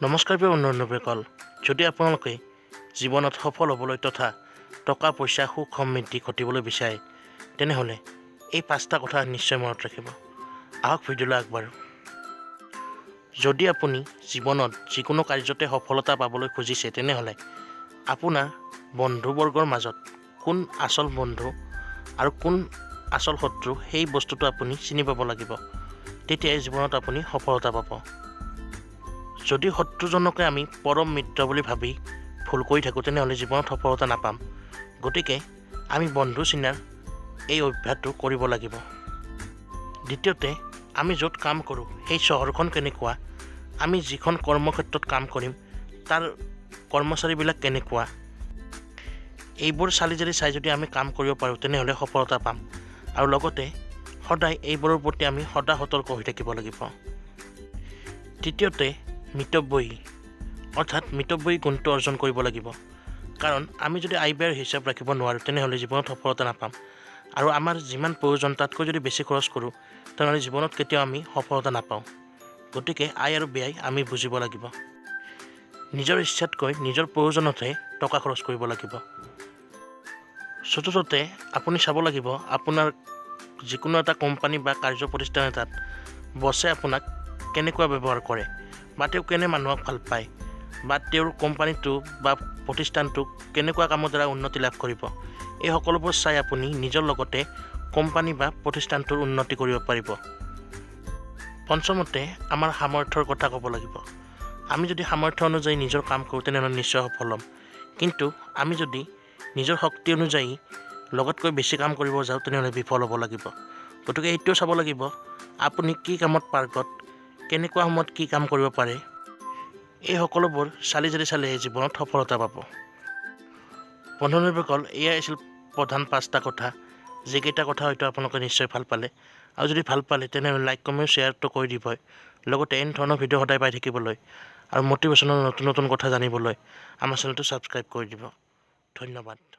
নমস্কাৰ প্ৰিয় বন্ধু বান্ধৱীসকল, যদি আপোনালোকে জীৱনত সফল হ'বলৈ তথা টকা পইচা, সুখ সমৃদ্ধি ঘটিবলৈ বিচাৰে, তেনেহ'লে এই পাঁচটা কথা নিশ্চয় মনত ৰাখিব। আহক, ভিডিঅ'লৈ আগবাঢ়োঁ। যদি আপুনি জীৱনত যিকোনো কাৰ্যতে সফলতা পাবলৈ খুজিছে, তেনেহ'লে আপোনাৰ বন্ধুবৰ্গৰ মাজত কোন আচল বন্ধু আৰু কোন আচল শত্ৰু, সেই বস্তুটো আপুনি চিনি পাব লাগিব। তেতিয়াই জীৱনত আপুনি সফলতা পাব। যদি শত্ৰুজনকে আমি পৰম মিত্ৰ বুলি ভাবি ভুল কৰি থাকোঁ, তেনেহ'লে জীৱনত সফলতা নাপাম। গতিকে আমি বন্ধু চিনাৰ এই অভ্যাসটো কৰিব লাগিব। দ্বিতীয়তে, আমি য'ত কাম কৰোঁ সেই চহৰখন কেনেকুৱা, আমি যিখন কৰ্মক্ষেত্ৰত কাম কৰিম তাৰ কৰ্মচাৰীবিলাক কেনেকুৱা, এইবোৰ চালি জাৰি চাই যদি আমি কাম কৰিব পাৰোঁ, তেনেহ'লে সফলতা পাম। আৰু লগতে সদায় এইবোৰৰ প্ৰতি আমি সদা সতৰ্ক হৈ থাকিব লাগিব। তৃতীয়তে, মিতব্যয়ী, অৰ্থাৎ মিতব্যয়ী গুণটো অৰ্জন কৰিব লাগিব। কাৰণ আমি যদি আয় ব্যয়ৰ হিচাপ ৰাখিব নোৱাৰোঁ, তেনেহ'লে জীৱনত সফলতা নাপাম। আৰু আমাৰ যিমান প্ৰয়োজন তাতকৈ যদি বেছি খৰচ কৰোঁ, তেনেহ'লে জীৱনত কেতিয়াও আমি সফলতা নাপাওঁ। গতিকে আয় আৰু ব্যয় আমি বুজিব লাগিব। নিজৰ ইচ্ছাতকৈ নিজৰ প্ৰয়োজনতহে টকা খৰচ কৰিব লাগিব। চতুৰ্থতে, আপুনি চাব লাগিব আপোনাৰ যিকোনো এটা কোম্পানী বা কাৰ্য প্ৰতিষ্ঠান এটাত বছে আপোনাক কেনেকুৱা ব্যৱহাৰ কৰে বা তেওঁ কেনে মানুহক ভাল পায় বা তেওঁৰ কোম্পানীটো বা প্ৰতিষ্ঠানটোক কেনেকুৱা কামৰ দ্বাৰা উন্নতি লাভ কৰিব, এই সকলোবোৰ চাই আপুনি নিজৰ লগতে কোম্পানী বা প্ৰতিষ্ঠানটোৰ উন্নতি কৰিব পাৰিব। পঞ্চমতে, আমাৰ সামৰ্থ্যৰ কথা ক'ব লাগিব। আমি যদি সামৰ্থ্য অনুযায়ী নিজৰ কাম কৰোঁ, তেনেহ'লে নিশ্চয় সফল হ'ম। কিন্তু আমি যদি নিজৰ শক্তি অনুযায়ী লগতকৈ বেছি কাম কৰিব যাওঁ, তেনেহ'লে বিফল হ'ব লাগিব। গতিকে এইটোও চাব লাগিব আপুনি কি কামত পাৰ্গত, কেনেকুৱা সময়ত কি কাম কৰিব পাৰে। এই সকলোবোৰ চালি জাৰি চালেহে জীৱনত সফলতা পাব। বন্ধু বান্ধৱীসকল, এয়াই আছিল প্ৰধান পাঁচটা কথা, যিকেইটা কথা হয়তো আপোনালোকে নিশ্চয় ভাল পালে। আৰু যদি ভাল পালে, তেনেহ'লে লাইক, কমেণ্ট, শ্বেয়াৰটো কৰি দিবই। লগতে এনেধৰণৰ ভিডিঅ' সদায় পাই থাকিবলৈ আৰু মটিভেশ্যনৰ নতুন নতুন কথা জানিবলৈ আমাৰ চেনেলটো ছাবস্ক্ৰাইব কৰি দিব। ধন্যবাদ।